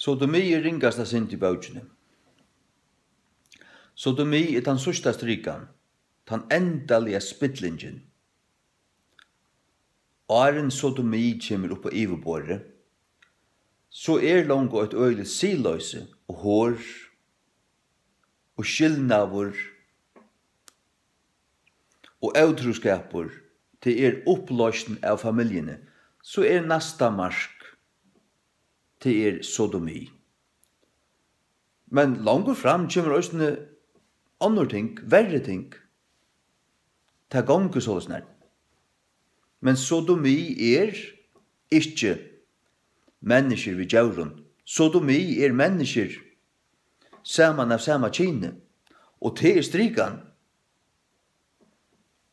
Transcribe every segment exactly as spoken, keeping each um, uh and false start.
Sodomi er ringasta synd í bókini. Sodomi er tann síðsta strikan, tann endaliga spillingin. Áðrenn sodomi kemur upp á yvirborðið, so er longu eitt øgiligt siðloysi og hor og skilnaður og ótrúskapur, tað er uploysn av familjuni, so er næsta mark, tað er sodomi. Men longur fram kemur eisini onnur ting, verri ting. Tað gongur soleiðis nær. Men sodomi er ikki menniskjur við djórum. Sodomi er menniskjur saman av sama kyni. Og tað er strikan.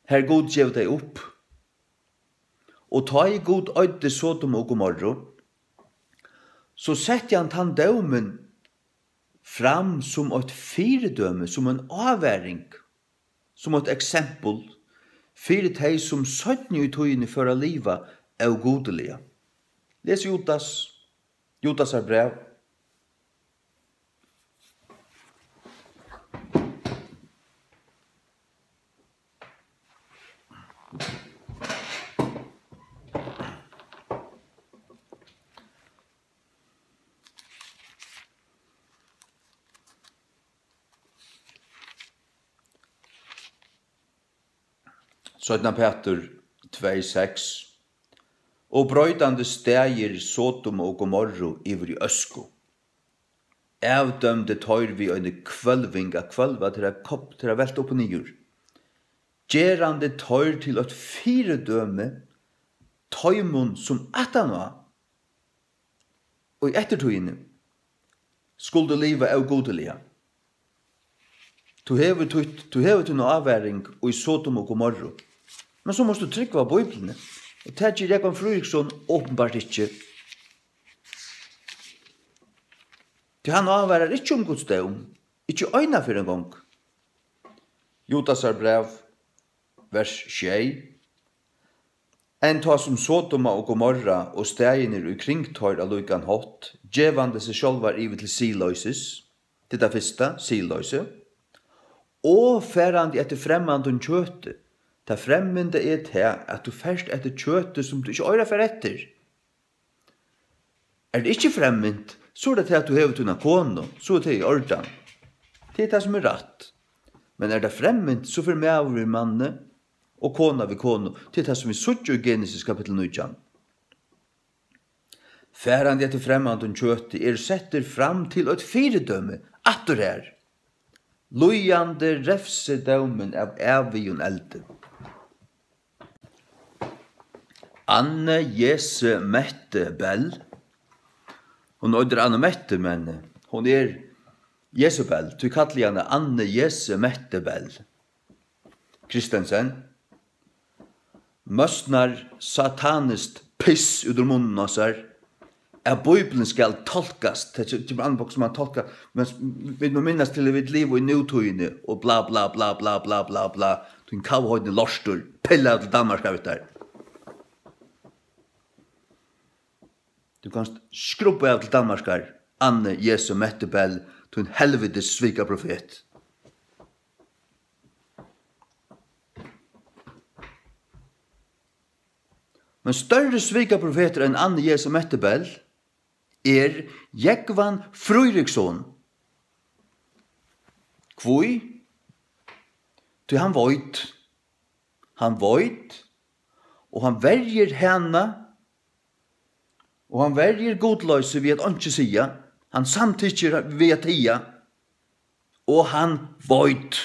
Har Gud gevur tey upp. Og tá ið Gud oyddi Sodom og Gomorru, so setti hann tann dómin fram sum eitt fyridømi, sum ein ávaring, sum eitt eksempel fyri tey, sum seinni í tíðini fóru at liva ógudiliga. Les Judas, Judasar bræv. Seinna Pætur tvey seks: Og broytandi staðir Sodom og Gomorru yvir í øsku, avdømdi teir við eini hvølving at hvølva, tað er at kopp-, tað er at velta upp og niður, gerandi teir til eitt fyridømi teimum, sum aftaná í eftirtíðini skuldu liva ógudiliga. Tú hevur títt, tú hevur tína ávaring í Sodom og Gomorru. Men so mást tú trúgva Bíbliuni, og tað ger Jógvan Fríðriksson openbart ikki. Tí hann ávarar ikki um Guds dóm, ikki eina ferð eingong. Judasar bræv, vers sjey: Enn tá sum Sodoma og Gomorra og staðirnir í kring teir á líkan hátt, gevandi seg sjálvar yvir til siðloysis, tað er tað fyrsta, siðloysi, og farandi eftir fremmandum kjøti, tað fremmanda er tað, at tú fert eftir kjøti, sum tú ikki eigur at fara eftir. Er tað ikki fremmint, so er tað tað, at tú hevur tína konu, so er tað í ordan. Tað er tað, sum er rætt. Men er tað fremmint, so fer maður við manni og kona við konu. Tað er tað, sum vit síggja í Genesis kapittul nítjan. Farandi eftir fremmandum kjøti eru settir fram til eitt fyridømi, aftur har, líðandi revsidómin av ævigum eldi. Anne Jese Mette Bell. Hon eitur Anne Mette, men hon er Jezebel, tí kalli eg hana Anne Jese Mette Bell Christensen. Møsnar sataniskt piss út úr munninum á sær, at Bíblian skal tolkast, tað kemur an á, hvussu mann tolkar, men s-, vit mugu minnast til, at vit liva í nútíðini og bla, bla, bla. Tín kavheidni lortur, pilla til Danmarkar við tær. Tú kanst skrubba av til Danmarkar, Anne Jesu Mette Bell, tín helvitis svikaprofet. Men størri svikaprofetur enn Anne Jesu Mette Bell er Jógvan Fríðriksson. Hví? Tí hann veit. Hann veit, og hann verjir hana, og hann verjir gudloysi við at einki siga. Hann samtykkir við at tiga, og hann veit.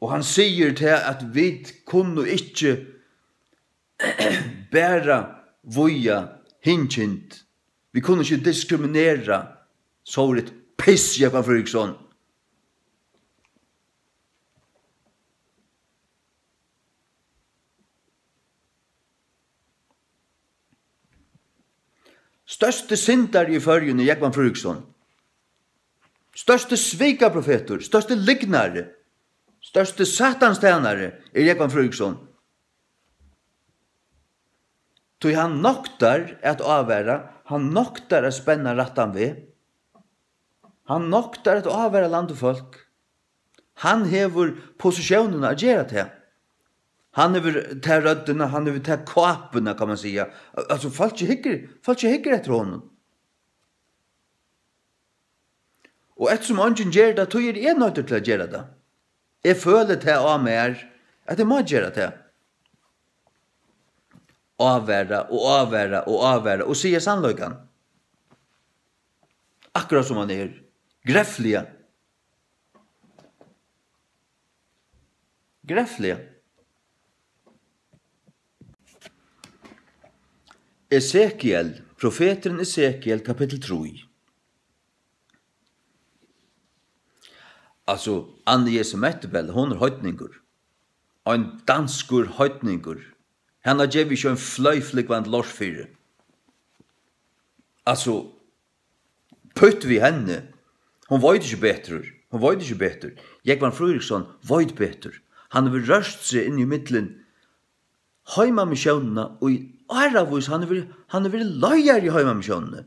Og hann sigur tað, at vit kunnu ikki bara vígja hinkynd. Vit kunnu ikki diskriminera. Sovorðið piss, Jógvan Fríðriksson. Størsti syndari í Føroyum er Jógvan Fríðriksson. Størsti svikaprofetur, størsti lygnari, størsti satanstænari er Jógvan Fríðriksson. Tí hann noktar at ávara, hann noktar at spenna rættan veg. Hann noktar at ávara land og fólk. Hann hevur positiónina at gera tað. Hann hevur ta røddina, hann hevur ta kápuna, kann man siga. Altso, fólkið hyggur, fólkið hyggur eftir honum. Og eftirsum eingin ger tað, tí eri eg noyddur til at gera tað. Eg føli tað á mær, at eg má gera tað. Ávara og ávara og ávara og siga sannleikan. Akkurát sum hann er. Grefliga. Grefliga. Esekiel, profeturin Esekiel, kapittul trý. Altso, Anne Jesu Mettebell, hon er heidningur. Ein danskur heidningur. Hana gevi eg ikki ein fleyg flúgvandi lort fyri. Altso, pytt við henni. Hon veit ikki betur. Hon veit ikki betur. Jógvan Fríðriksson veit betur. Hann hevur rørt seg inn í millum Heimamissiónina í áravís. Hann hevur, hann hevur verið leiðari í Heimamissiónini.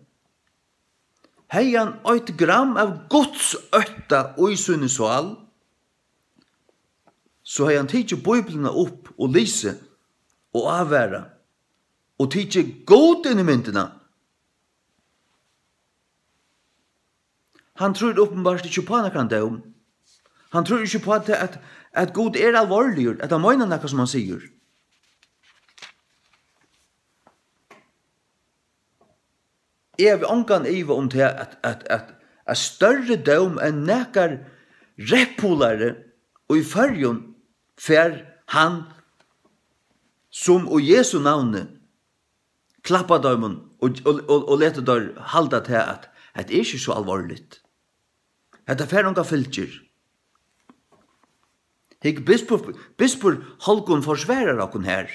Hevði hann eitt gram av Guds ótta í síni sál, so hevði hann tikið Bíbliuna upp og lisið og ávarað og tikið Gud inn í myndina. Hann trýr uppenbart ikki upp á nakran dóm. Hann trýr ikki upp á tað, at, at Gud er alvorligur, at hann meinar nakað, sum hann sigur. Eg havi ongan iva um tað, at, at, at, at størri dóm enn nakar reppulari í Føroyum fær hann, sum í Jesu navni klappa teimum og, og, og, og leta teir halda tað, at hetta er ikki so alvorligt. Hetta fær ongar fylgjur. Hygg, bispur, bispur Holgun forsvarar okkum her.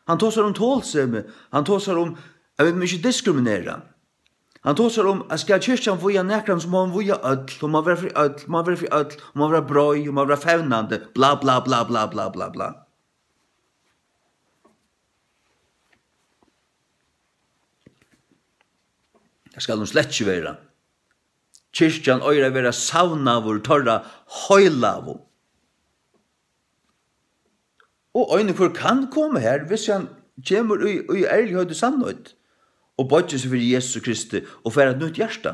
Hann tosar um tolsemi, hann tosar um, at vit mugu ikki diskriminera. Hann tosar um, at skal kirkjan víga nakran, so má hon víga øll, hon má vera fyri øll, hon má vera fyri øll, hon má vera breið, hon má vera fevnandi, bla, bla, bla. Tað skal hon slett ikki vera. Kirkjan eigur at vera savnaður teirra heilagu. Og ein og hvør kann koma her, hvis hann kemur í, í ærligheit og sannheit, og boyggir seg fyri Jesus Kristi og fær eitt nýtt hjarta,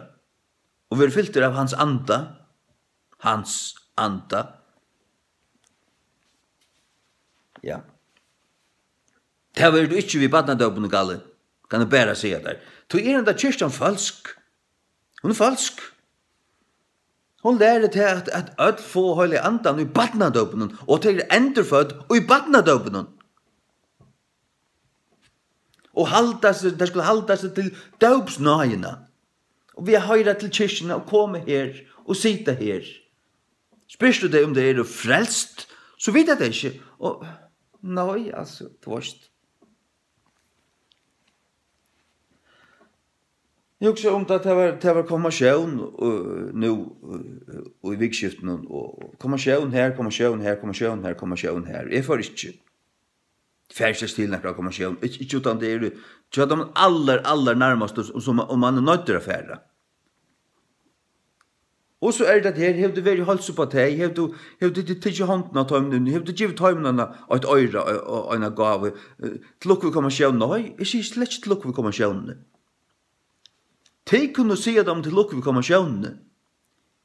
og verður fyltur av hans anda, hans anda. Ja. Tað verður tú ikki við barnadópinum, Galli, kann eg bara siga tær. Tí er henda kirkjan følsk. Hon er følsk. Hon lærir tað, at, at øll fáa Heilaga Andan í barnadópinum, og tey eru endurfødd í barnadópinum. Og halda seg, tey skulu halda seg til dópsnáðina. Og við at hoyra til kirkjuna og koma her og sita her. Spyrst tú tey, um tey eru frelst, so vita tey ikki. Og, nei, altso, tú veist. Eg hugsi um tað, tað var, tað var konfirmatión, øh, nú, øh, í vikuskiftinum, og konfirmatión her, konfirmatión her, konfirmatión her, konfirmatión her. Eg fór ikki. Fær ikki til nakra konfirmatión, ikki, ikki uttan tað eru, tað eru teir allar, allar nærmastu, sum, sum, um mann er noyddur at fara. Og so er tað her, hevur tú verið og heilsað upp á tey? Hevur tú, hevur tú tikið hondina á teimum, hevur tú givið teimum eina, eitt oyra, og, og eina gávu, eh, til lukku við konfirmatión? Nei, eg sigi slett ikki til lukku við konfirmatiónini. Tey kunnu siga teimum til lukku við konfirmatiónini.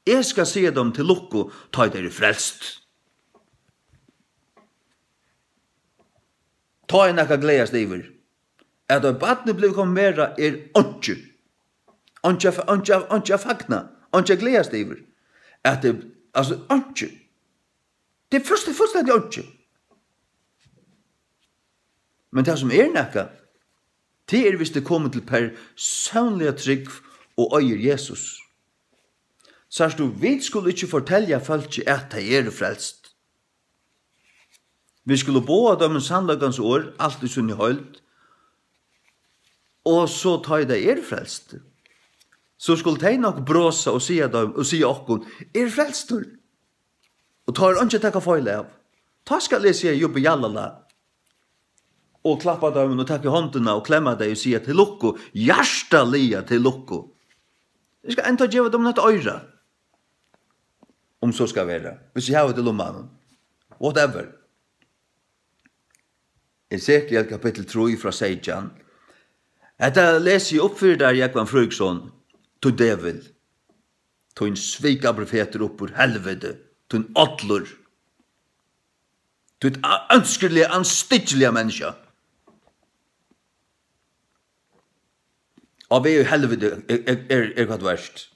Eg skal siga teimum til lukku, tá ið tey eru frelst. Tá er nakað at gleðast yvir. At eitt barn er blivið konfirmerað, er einki. Einki at, einki at, einki at fagna, einki at gleðast yvir. At tað, altso, einki. Tað er fyrst, fullstendig einki. Men tað, sum er nakað, tað er, viss tað er komið til persónliga trúgv og eigur Jesus. Sært tú, vit skulu ikki fortelja fólki, at tey eru frelst. Vit skulu boða teimum sannleikans orð, alt í síni heild, og so, tá ið tey eru frelst, so skulu tey nokk brosa og siga teimum, og siga okkum: "Eg eri frelstur." Og tá er einki at taka feil av. Tá skal eg siga: "Jubbi jalala." og klappa teimum og taka í hondina og klemma tey og siga til lukku, hjartaliga til lukku. Eg skal enntá geva teimum eitt oyra, um so skal vera, hvis eg havi tað í lummanum. Whatever. Esekiel kapittul trý frá seytjan. Hetta lesi eg upp fyri tær, Jógvan Fríðriksson, tín djevul, tín svikaprofetur upp úr helviti, tín ollur, tín a-, ønskiliga, anstyggiliga menniskja. Á veg í helviti er, er, er, er hvat verst.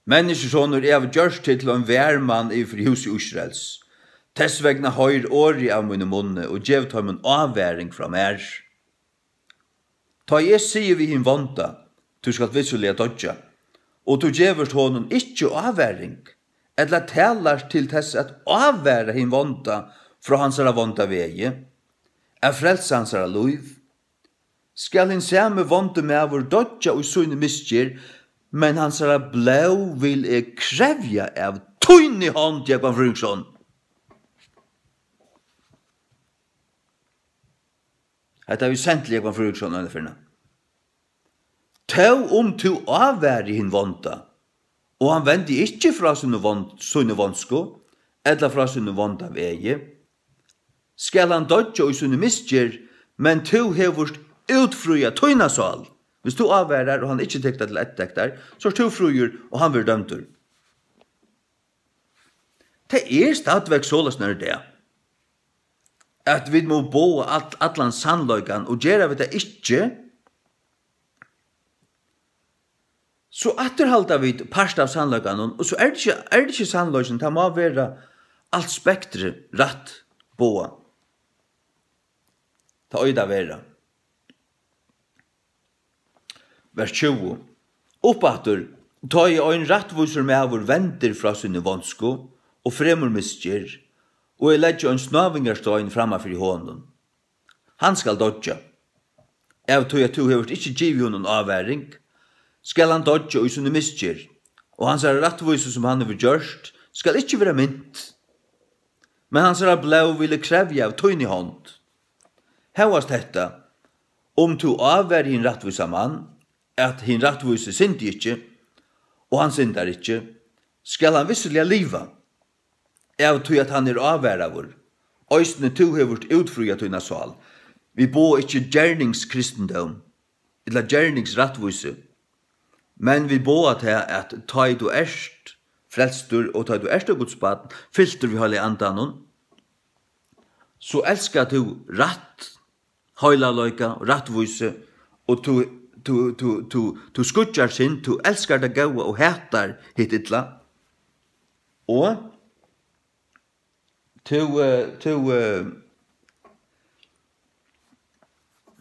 Menniskjusonur, eg havi gjørt teg til ein varðmann yvir fyri húsi Ísraels. Tess vegna hoyr orðið av mínum munni og gev teimum ávaring frá mær. Tá eg sigi við hin vonda, tú skalt vissuliga doyggja, og tú gevur honum ikki ávaring, ella talar til tess at ávara hin vonda frá hansara vonda vegi, at frelsa hansara lív, skal hin sami vondi maður doyggja í síni misgerð, men hansara blóð vil eg krevja av tíni hond, Jógvan Fríðriksson. Hetta er sent til Jógvan Fríðriksson eina ferðina. Tó um tú ávarir hin vonda, og hann vendi ikki frá síni vond-, síni vondsku, ella frá sínum vonda vegi, skal hann doyggja í síni misgerð, men tú hevur útfríað tína sál. Hvis tú ávarar, og hann ikki tekur tað til eftirtektar, so ert tú fríur, og hann verður dømdur. Tað er stadigvæk soleiðis nær í dag, at vit mugu boða all-, allan sannleikan, og gera vit tað ikki, so afturhalda vit part av sannleikanum, og so er tað ikki, er tað ikki sannleikin, tað má vera alt spektrið rætt boðað. Tað eigur tað at vera. Vers tjúgu. Uppaftur, tá ið ein rættvísur maður vendir frá síni vonsku og fremur misgerð, og eg leggi ein snávingarstein framman fyri honum, hann skal doyggja, av tí at tú hevur ikki givið honum ávaring, skal hann doyggja í síni misgerð, og hansara rættvísi, sum hann hevur gjørt, skal ikki vera mint, men hansara blóð vil eg krevja av tíni hond. Hóast hetta, um tú ávarir hin rættvísa mann, at hin rættvísi syndi ikki, og hann syndar ikki, skal hann vissuliga liva, av tí at hann er ávaraður. Eisini tú hevur útfríað tína sál. Vit boða ikki gerningskristindóm, ella gerningsrættvísi, men vit boða tað, at tá ið tú ert frelstur, og tá ið tú ert eitt Guds barn, fyltur við Heilaga Andanum, so elskar tú rætt, heilagleika og rættvísi, og tú, tú, tú, tú, tú skýggjar synd, tú elskar tað góða og hatar hitt illa. Og tú, eh, tú, eh,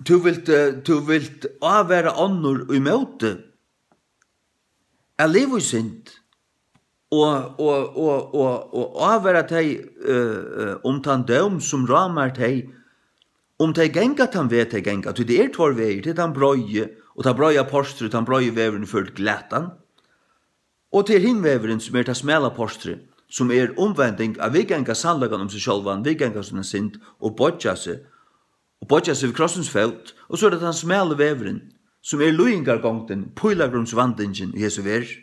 tú vilt, eh, tú vilt ávara onnur ímóti at liva í synd, og, og, og, og, og ávara tey, eh, eh, um tann dóm, sum rámar tey, um tey ganga tann veg, tey ganga, tí tað er tveir vegir, tað er tann breiði, og tað breiða portrið, tann breiði vegurin førir til glatan, og tað er hin vegurin, sum er tað smala portrið, sum er umvending, at viðganga sannleikan um seg sjálvan, viðganga sína synd og boyggja seg, og boyggja seg við krossins fót, og so er tað tann smali vegurin, sum er líðingargongdin, pílagrímsvandingin í hesi verð.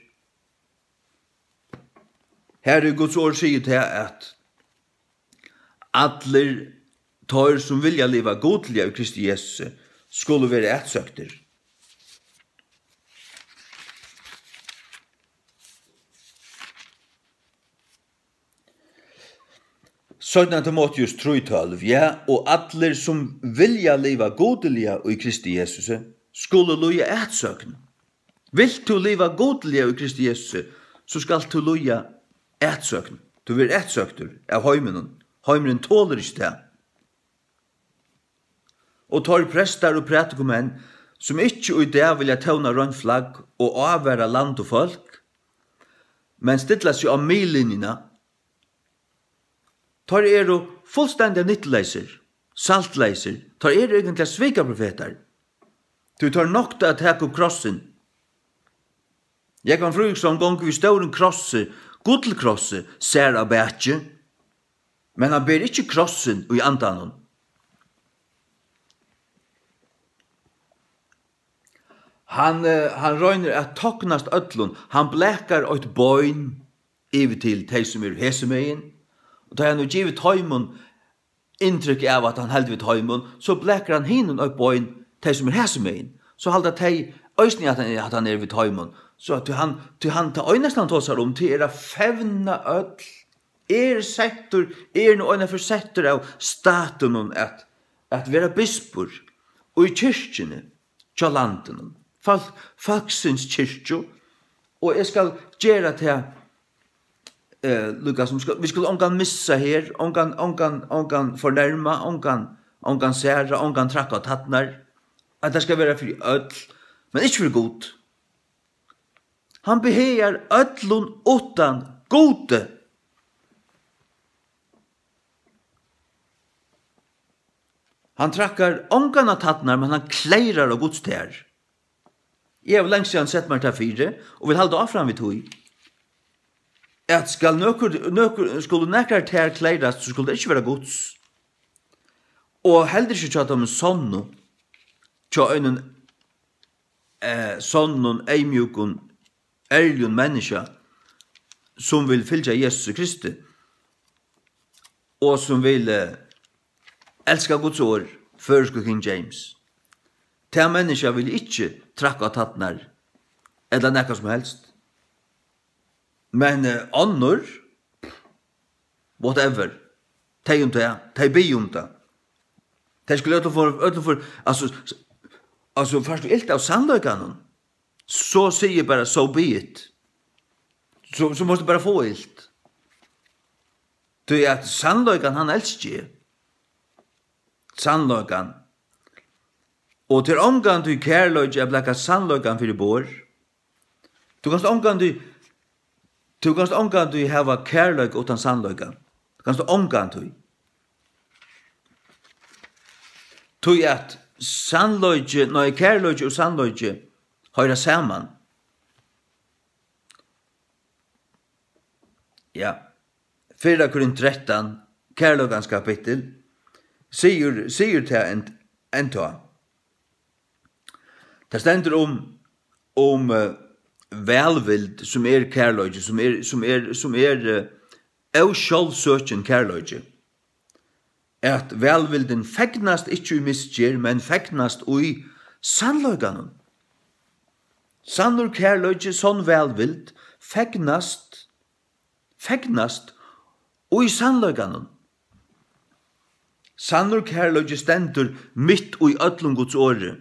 Har í Guds orð sigur tað, at allir teir, sum vilja liva gudliga í Kristi Jesusi, skulu vera atsøktir. Seinna Timoteus trý tólv, ja, og allir, sum vilja liva gudiliga í Kristi Jesusi, skulu líða atsøgn. Vilt tú liva gudiliga í Kristi Jesusi, so skalt tú líða atsøgn. Tú verður atsøktur av heiminum. Heimurin tolir ikki tað. Og teir prestar og prædikumenn, sum ikki í dag vilja tóna reint flagg og ávara land og fólk, men stilla seg á miðlinjuna, teir eru fullstendiga nyttuleysir, saltleysir, teir eru eigentliga svikaprofetar, tí teir nokta at taka upp krossin. Jógvan Fríðriksson gongur við stórum krossi, gullkrossi, sær á baki, men hann ber ikki krossin í andanum. Hann, eh, hann roynir at toknast øllum. Hann blakar eitt bein yvir til tey, sum eru hesumegin. Og tá hann hevur givið teimum inntrykk av, at hann heldur við teimum, so blakar hann hinum eitt bein, tey, sum eru hesumegin. So halda tey eisini, at hann, at hann er við teimum. So at hann, tí hann, tað einasta, hann tosar um, tað er at fevna øll. Er settur, er nú einaferð settur av statinum at, at vera bispur í kirkjuni hjá landinum, fólk, fólksins kirkju, og eg skal gera tað, eh, líka sum skal, vit skulu ongan missa her, ongan, ongan, ongan fornærma, ongan, ongan særa, ongan trakka á tærnar, at tað skal vera fyri øll, men ikki fyri Gud. Hann behagar øllum uttan Gudi. Hann trakkar ongan á tærnar, men hann kleyrar á Guds tær. Eg havi langt síðan sett mær tað fyri, og vil halda áfram við tí, at skal nøkur, nøkur, skulu nakrar tær kleyrast, so skulu tað ikki vera Guds. Og heldur ikki hjá teimum sonnu, hjá einum, eh, sonnum, eyðmjúkum, ærligum menniskja, sum vil fylgja Jesusi Kristi, og sum vil, eh, elska Guds orð, føroysku King James. Tað menniskja vil ikki trakka á tærnar, ella nakað sum helst. Men, eh, onnur, whatever, tey um tað, tey biðja um tað. Tey skulu øllum for, øllum for, altso, s-, altso, fært tú ilt av sannleikanum, so sigi eg bara, so be it. So, so mást tú bara fáa ilt. Tí at sannleikan, hann elski eg. Sannleikan. Og tað er ongantíð kærleiki at blaka sannleikan fyri borð. Tú kanst ongantíð, tú kanst ongantíð hava kærleika uttan sannleika. Tú kanst ongantíð. Tí at sannleiki, nei, kærleiki og sannleiki hoyra saman. Ja. Fyrra Korint trettan, kærleikans kapittul, sigur, sigur tað enn, enntá. Tað stendur um, um, eh, vælvild, sum er kærleiki, sum er, sum er, sum er, eh, ósjálvsøkin kærleiki. At vælvildin fegnast ikki í misgerð, men fegnast í sannleikanum. Sannur kærleiki, sonn vælvild, fegnast, fegnast í sannleikanum. Sannur kærleiki stendur mitt í øllum Guds orði.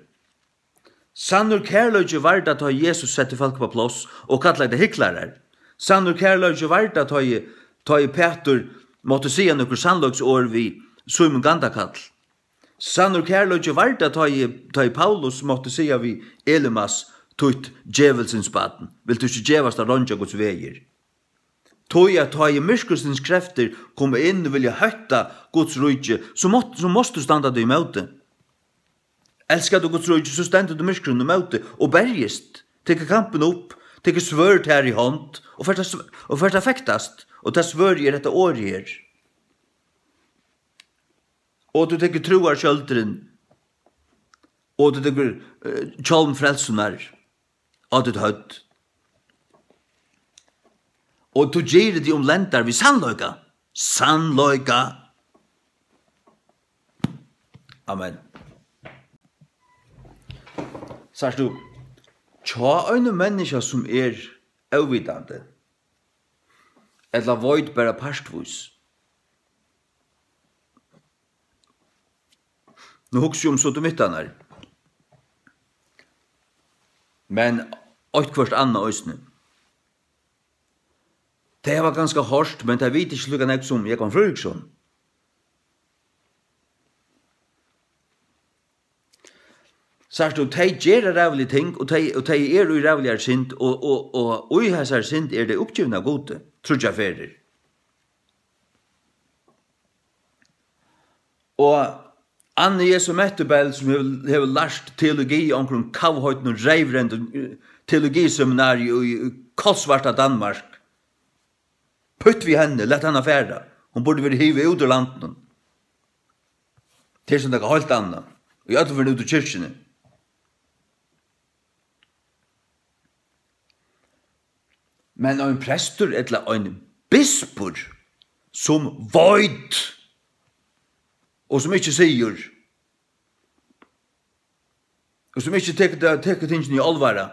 Sannur kærleiki var tað, tá Jesus setti fólk upp á pláss og kallaði tey hyklarar. Sannur kærleiki var tað, tá ið, tá ið Pætur mátti siga nøkur sannleiksorð við Símun Gandakall. Sannur kærleiki var tað, tá ið, tá ið Paulus mátti siga við Elimas: Títt djevulsins barn, vilt tú ikki gevast at rongja Guds vegir? Tí at tá ið myrkursins kreftir koma inn og vilja hótta Guds ríki, so mátt, so mást tú standa tí ímóti. Elskar tú Guds ríki, so stendur tú myrkrinum ímóti og berjist, tekur kampin upp, tekur svørð tær í hond og fert at sv-, og fert at fektast, og tað svørðið er hetta orðið her. Og tú tekur trúarskjøldurin, og tú tekur, eh, hjálm frelsunnar á títt høvd. Og tú girðir teg um lendar við sannleika. Sannleika. Amen. Sært tú, hjá einum menniskja, sum er óvitandi, ella veit bara partvís, nú hugsi eg um soddomittarnar, men eitthvørt annað eisini. Tey hava kanska hoyrt, men tey vita ikki líka nógv sum Jógvan Fríðriksson. Sært tú, tey gera ræðulig ting, og tey, og tey eru í ræðuligari synd, og, og, og í hesari synd eru tey uppgivin av Gudi tríggjar ferðir. Og Anne Jesu Mettebell, sum hevur, hevur lært teologi á onkrum kavheitum, reyvrendum, eh, teologiseminari í, í kolsvarta Danmark, pytt við henni, lat hana fara. Hon burdi verið hivd út úr landinum. Tað er sum nakað heilt annað. Og í øllum førum út úr kirkjuni. Men ein prestur ella ein bispur, sum veit, og sum ikki sigur, og sum ikki tekur tað, tekur tingini í álvara,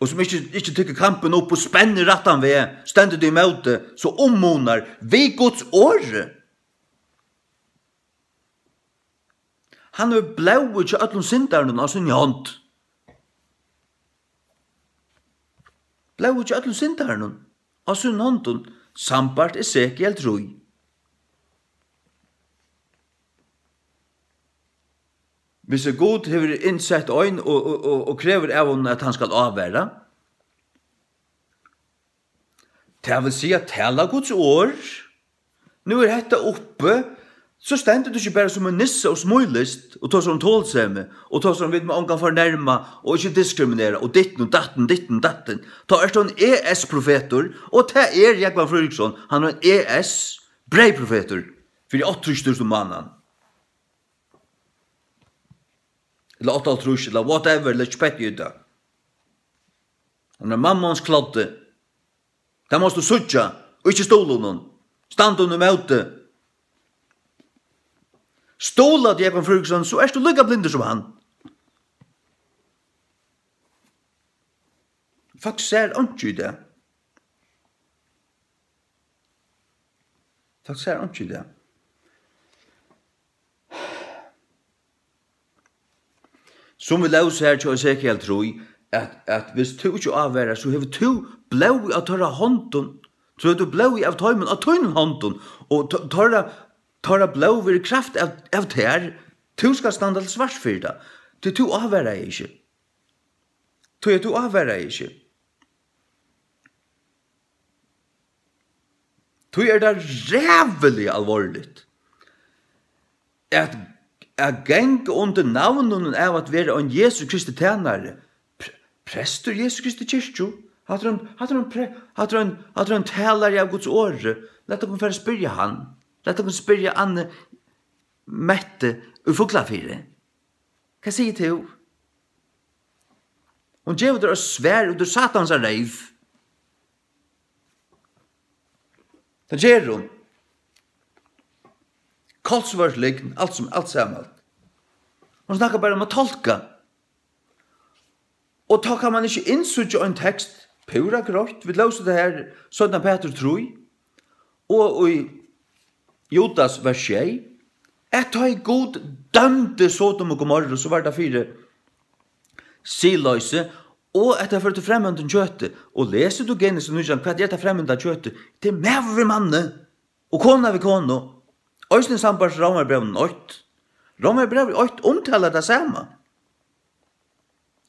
og sum ikki, ikki tekur kampin upp og spennir rættan veg, stendur tí ímóti, so ummunar við Guds orði. Hann hevur blóðið hjá øllum syndarunum á síni hond. Blóðið hjá øllum syndarunum á sínum hondum, sambært Esekiel trý. Hvis Gud hevur innsett ein og, og, og, og krevur av honum, at hann skal ávara, tað vil siga, tala Guds orð. Nú er hetta uppi, so stendur tú ikki bara sum ein nissa og smílist og tosar um tolsemi og tosar um, vit má ongan fornærma og ikki diskriminera og ditten og datten, ditten og datten. Tá ert tú ein E S-profetur, og tað er Jógvan Fríðriksson, hann er ein E S breyðprofetur fyri áttaogtrýss túsund um mánaðin. Ella áttaoghálvtrýss, ella whatever, legg ikki petti í tað. Hann er mammans kloddi. Tað mást tú síggja, og ikki stuðla honum. Standa honum ímóti. Stuðla til Jógvan Fríðriksson, so ert tú líka blindur sum hann. Fólk sær einki í tað. Fólk sær einki í tað. Sum vit lósu her hjá Esekiel trý, at, at hvis tú ikki ávarar, so hevur tú blóðið av teirra hondum, so hevur tú blóðið av teimum á tínum hondum, og te-, teirra, teirra blóð verður kraft av, av tær, tú skalt standa til svars fyri tað, tí tú ávaraði ikki. Tí at tú ávaraði ikki. Tí er tað ræðuliga alvorligt at, at ganga undir navninum av at vera ein Jesu Kristi tænari, pre-, prestur Jesu Kristi kirkju. Hatta er ein, hatta er ein pre-, hatta er ein, hatta er ein talari av Guds orði. Lat okkum fara at spyrja hann. Lat okkum spyrja Annu Mettu í Fuglafirði. Hvat sigur tú? Hon gevur tær eitt svar út úr Satans reyv. Tað ger hon. Kolsvørt lygn, alt sum, alt saman. Hon snakkar bara um at tolka. Og tá kann man ikki innsíggja ein tekst, púra greitt, vit lósu tað her, seinna Petur trý, og í Judas vers sjey, at tá ið Gud dømdi Sodom og Gomorru, so var tað fyri siðloysi, og at tað førdi til fremmandum kjøti. Og lesur tú Genesis nítjan, hvat er tað fremmanda kjøti? Tað er maður við manni, og kona við konu. Eisini sambært Rómarbrævinum eitt. Rómarbrævið eitt umtalar tað sama.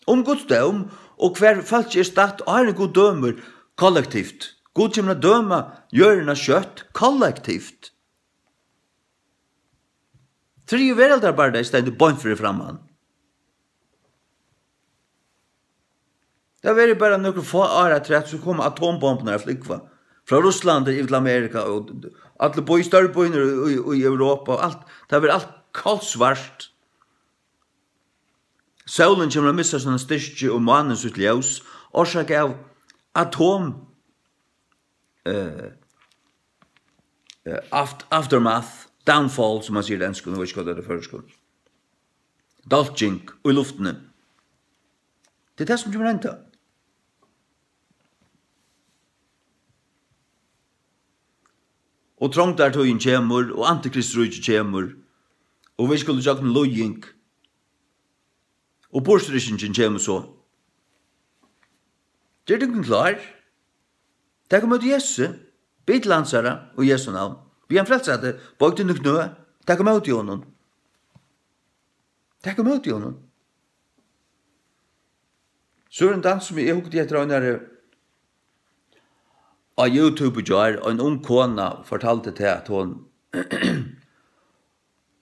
Um Guds dóm, og hvar fólkið er statt, áðrenn Gud dømir kollektivt. Gud kemur at døma jørðina skjótt, kollektivt. Triði veraldarbardagi stendur beint fyri framman. Tað verður bara nøkur fá ár afturat, so koma atombomburnar at flúgva frá Russlandi yvir til Amerika, og allir býir, størri býirnir í, í, í Europa, og alt, tað verður alt kolsvart. Sólin kemur at missa sína styrki og mánin sítt ljós, orsakað av atom, eh, eh, aft-, aftermath, downfall, sum man sigur á enskum, nú veit eg ikki, hvat tað er á føroyskum. Dálking í luftini. Tað er tað, sum kemur at henda. Og trongdartíðin kemur, og antikristuríkið kemur, og vit skulu gjøgnum líðing, og burturrykkingin kemur so. Ger tykkum klár. Tak ímóti Jesu. Bið til hansara í Jesu navn. Bið hann frelsa teg. Boygg tíni knø. Tak ímóti honum. Tak ímóti honum. So er ein dans, sum eg hugdi eftir einari á YouTube í gjár. Ein ung kona fortaldi tað, at hon,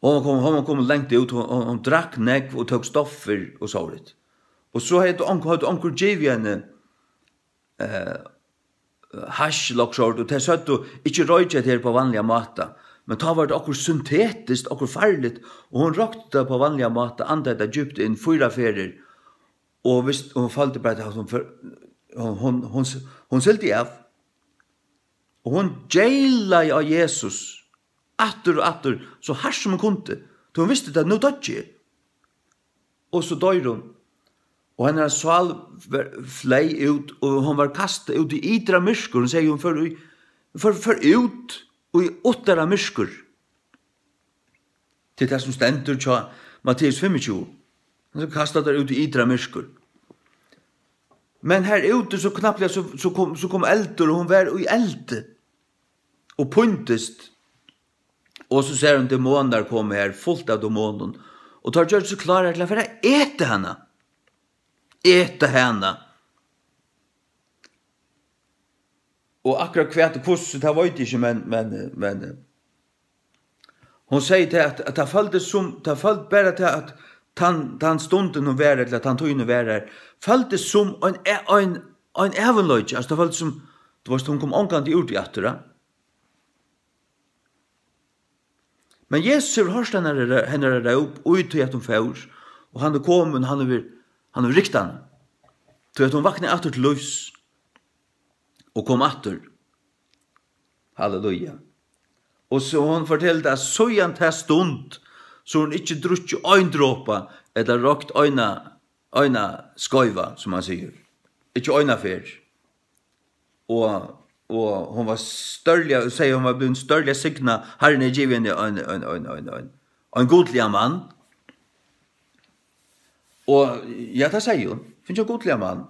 hon var komin, hon var komin langt út. Hon, hon, hon drakk nógv og tók stoffir og sovorðið. Og so hevði onk-, hevði onkur givið henni, eh, hash, ella okkurt sovorðið, og tey søgdu: "Ikki roykja hetta her upp á vanligan máta." Men tá var tað okkurt syntetiskt, okkurt farligt, og hon roykti tað upp á vanligan máta, andaði tað djúpt inn fýra ferðir, og vist, hon føldi bara, at hon fer-, hon, hon, hon, Hon sigldi av, og hon geylaði á Jesus aftur og aftur, so hart sum hon kundi, tí hon visti tað, nú doyggi eg. Og so doyr hon, og hennara sál var, fleyg út, og hon var kastað út í ytra myrkur. Hon segði, hon fór í, fór, fór út í uttara myrkur. Til tað sum stendur hjá Matteus fimmogtjúgu. Hann skal kasta tær út í ytra myrkur. Men har úti, so knappliga, so, so kom, so kom eldur, og hon var í eldi og píndist. Og so sær hon demonar koma har, fult av demonum. Og teir gjørdu seg klárar til at fara at eta hana. Eta hana. Og akkurát hvat og hvussu, tað veit eg ikki, men, men, men, hon segði tað, at, at tað føltist sum, tað følt bara tað, at tann, tann stundin hon var, ella tann tíðin hon var har, føltist sum ein, ein, ein ævinleiki, altso, tað føltist sum, tú veist, hon kom ongantíð úr tí aftur, ja. Men Jesus hevur hoyrt hennara, hennara róp, í tí at hon fór, og hann er komin, hann hevur, hann hevur rykt hana, tí at hon vaknaði aftur til lívs og kom aftur. Halleluja. Og so hon fortelur tað, at síðan ta stund, so hon ikki drukkið ein dropa, ella roykt eina, eina skeiva, sum man sigur. Ikki eina ferð. Og, og hon var stórliga, segði, hon var blivin stórliga signað. Harrin hevði givið henni ein, ein, ein, ein, ein, ein gudligan mann. Og, ja, tað segði hon. Fingið ein gudligan mann.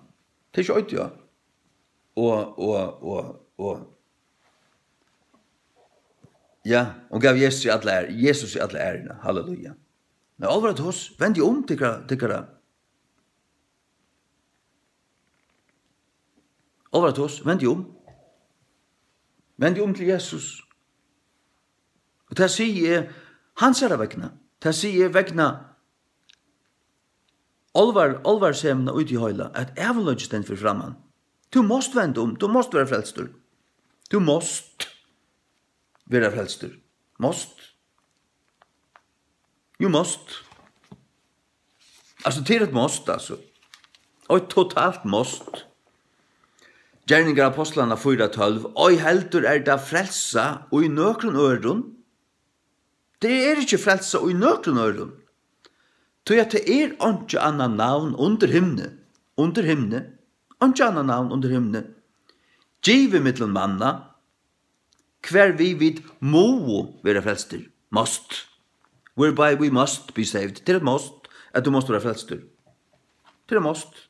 Tað er ikki eitt, ja. Og, og, og, og, ja, hon gav Jesus í alla æru, Jesus í alla æruna. Halleluja. Men álvara tos, vendið um, tykkara, tykkara. Álvara tos, vendið um. Vendið um til Jesus. Og tað sigi eg hansara vegna. Tað sigi eg vegna álvar-, álvarsemina í tí heila, at ævinleiki stendur fyri framman. Tú mást venda um, tú mást vera frelstur. Tú mást vera frelstur. Mást. You must. Altso, tað er eitt mást, altso. Eitt totalt mást. Gerningar Ápostlanna fýra tólv. Ei heldur er tað frelsa í nøkrum øðrum. Tað er ikki frelsa í nøkrum øðrum. Tí at tað er einki annað navn undir himni, undir himni, einki annað navn undir himni, givið millum manna, hvar við vit mugu vera frelstir. Must. Whereby we must be saved. Tað er eitt must, at tú mást vera frelstur. Tað er eitt must.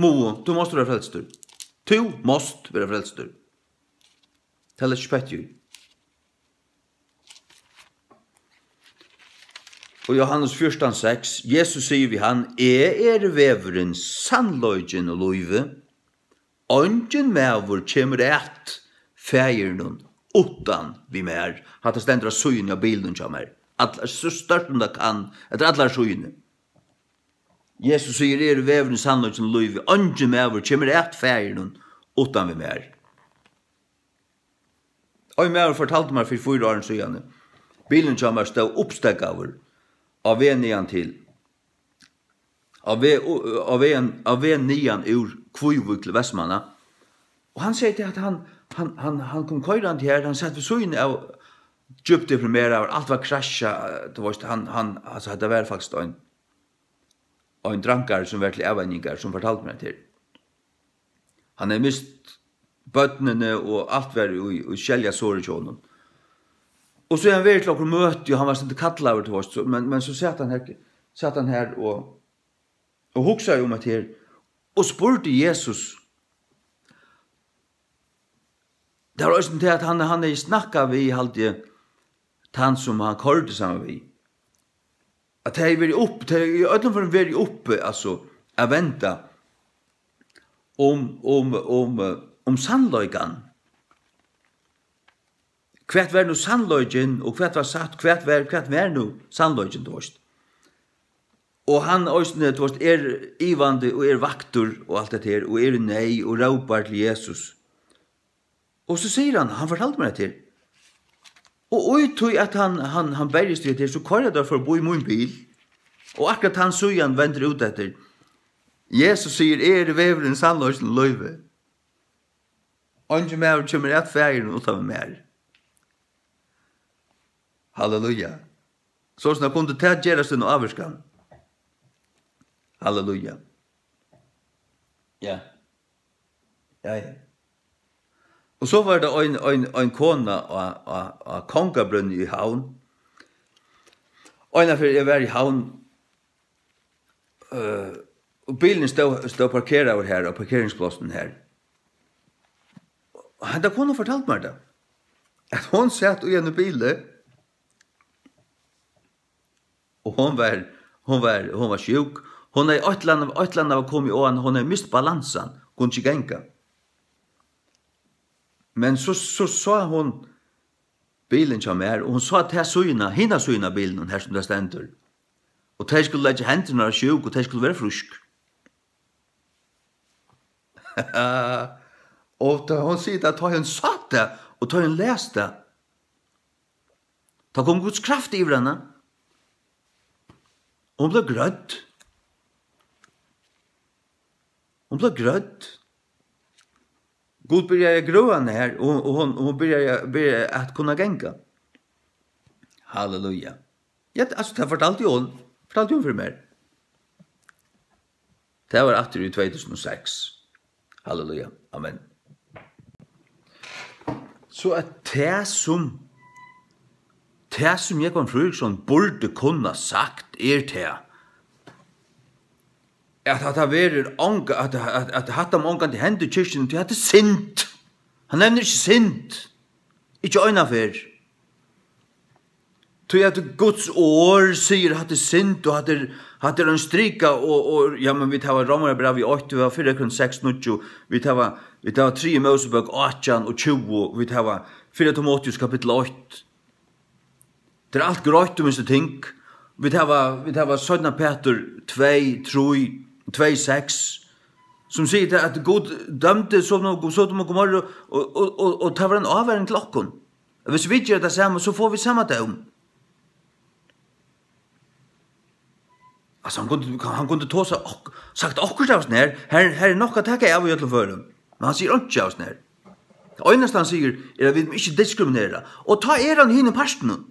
Mugu, tú mást vera frelstur. Tú mást vera frelstur. Tað er ikki petti í. Og Jóhannes fjúrtan seks, Jesus sigur við hann: Eg eri vegurin, sannleikin og lívið. Eingin maður kemur at Faðirinum uttan við mær. Hatta stendur á síðuni á bilinum hjá mær. Allar, so stórt sum tað kann, eftir allar síðuni. Jesus sigur: Eg eri vegurin, sannleikin og lívið. Eingin maður kemur at Faðirinum uttan við mær. Ein maður fortaldi mær fyri fýra árum síðani, bilurin hjá mær stóð uppsteðgaður á veg niðan til, á veg, á veg, á veg niðan úr Kvívík til Vestmanna. Og hann segði, at hann, hann, hann, hann kom koyrandi her, hann sat við síðuna av, djúpt deprimeraður, alt var krassjað, tú veist, hann, hann, altso, hetta var faktiskt ein, ein drankari, sum var til avvenjingar, sum fortaldi mær hetta her. Hann hevði mist børnini, og alt var í, í skeljasorg hjá honum. Og so hevði hann verið til okkurt møti, og hann var stundum kallaður, tú veist, so, men, men so sat hann her, sat hann her og, og hugsaði um hetta her, og spurdi Jesus. Tað var eisini tað, at hann, hann hevði snakkað við, haldi eg, tann, sum hann koyrdi saman við, at tey hevði verið upp, tey hevði í øllum førum verið uppi, altso, at venda um, um, um, um sannleikan. Hvat var nú sannleikin, og hvat var satt? Hvat var, hvat var nú sannleikin, tú veist? Og hann eisini, tú veist, er ivandi og er vaktur og alt hetta her, og er í neyð og rópar til Jesus. Og so sigur hann, hann fortaldi mær hetta her. Og í tí at hann, hann, hann berjist við hetta her, so koyra teir forbi mín bil. Og akkurát hann síðan vendir út eftir, Jesus sigur: "Eg eri vegurin, sannleikin og lívið. Eingin maður kemur at Faðirin uttan við mær." Halleluja. Soleiðis kundi tað gerast ein ávirkan. Halleluja. Ja. Ja, ja. Og so var tað ein, ein, ein kona á, á, á Kongabrúnni í Havn. Einaferð eg var í Havn, øh, og bilurin stóð, stóð parkeraður har, á parkeringsplássinum har. Og henda kona fortaldi mær tað, at hon sat í einum bili, og hon var, hon var, hon var sjúk. Hon hevði eitt ella annað, eitt ella annað var komið á hana, hon hevði mist balansan, kundi ikki ganga. Men so, so sá hon bilin hjá mær, og hon sá ta síðuna, hina síðuna av bilinum, har sum tað stendur. Og tey skulu leggja hendurnar á sjúk, og tey skulu vera frísk. Og tá hon sigur tað, tá hon sá tað, og tá hon las tað, tá kom Guds kraft yvir hana. Hon bleiv grødd. Hon bleiv grødd. Gud byrjaði at grøða hana har, og, og hon, hon byrjaði, byrjaði at kunna ganga. Halleluja. Ja, altso, tað fortaldi hon. Fortaldi hon fyri mær. Tað var aftur í tvey túsund og seks. Halleluja. Amen. So at tað sum, tað sum Jógvan Fríðriksson burdi kunna sagt, er tað, at hatta verður onga-, at, at, at hatta má ongantíð henda í kirkjuni, tí hatta er synd. Hann nevnir ikki synd. Ikki eina ferð. Tí at Guds orð sigur, hatta er synd, og hatta er, hatta er ein strika, og, og, ja, men vit hava Rómverjabrævið eitt, vit hava fyrra Korint seks níggju, vit hava, vit hava triðju Mósebók átjan og tjúgu, vit hava fyrra Timoteus kapittul eitt. Tað er alt greitt um hesi ting. Vit hava, vit hava seinna Pætur tvey trý, tvey seks, sum sigur tað, at Gud dømdi Sodom og, Sodom og Gomorru, og, og, og, og tað var ein ávaring til okkum. Hvis vit gera tað sama, so fáa vit sama dóm. Altso, hann kundi, hann kundi tosað ok-, sagt okkurt av hesum her. Her, her er nokk at taka av í øllum førum. Men hann sigur einki av hesum her. Tað einasta, hann sigur, er, at vit ikki diskriminera. Og tá er hann í hinum partinum.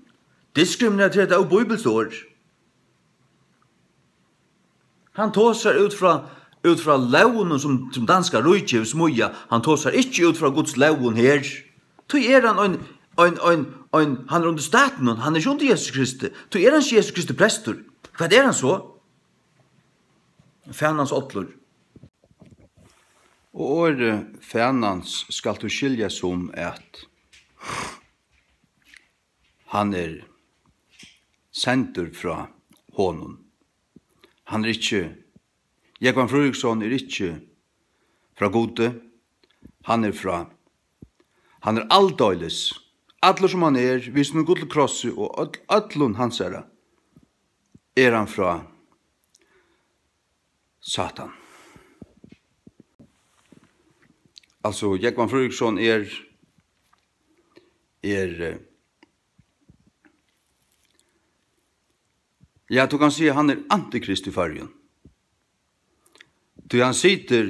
Diskriminera, tað er óbíbilskt orð. Hann tosar út frá, út frá lógunum, sum, sum danska ríkið hevur smíðað. Hann tosar ikki út frá Guds lógum her. Tí er hann ein, ein, ein, ein, hann er undir statinum, hann er ikki undir Jesus Kristi. Tí er hann ikki Jesus Kristi prestur. Hvat er hann so? Fanans ollur. Og orðið fanans skalt tú skilja sum, at hann er sendur frá honum. Hann er ikki, Jógvan Fríðriksson er ikki frá Gudi, hann er frá, hann er aldeilis, allur sum hann er, við sínum gullu krossi og øll-, øllum hansara, er hann frá Satan. Altso, Jógvan Fríðriksson er, er, eh, ja, tú kanst siga, hann er antikrist í Føroyum. Tí hann situr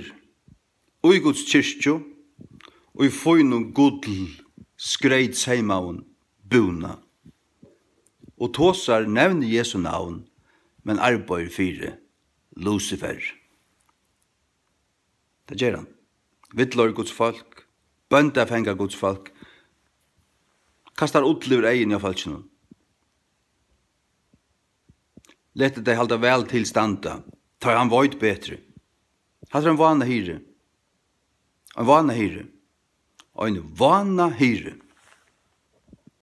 í Guds kirkju, í fínum gull skreytseymaðum búna, og tosar, nevnir Jesu navn, men arbeiðir fyri Lucifer. Tað ger hann. Villleiðir Guds fólk, bóndafangar Guds fólk, kastar ull yvir eyguni á fólkinum. Letur tey halda væl til standa, tá hann veit betri. Hatta er ein vánahirði. Ein vánahirði. Ein vánahirði.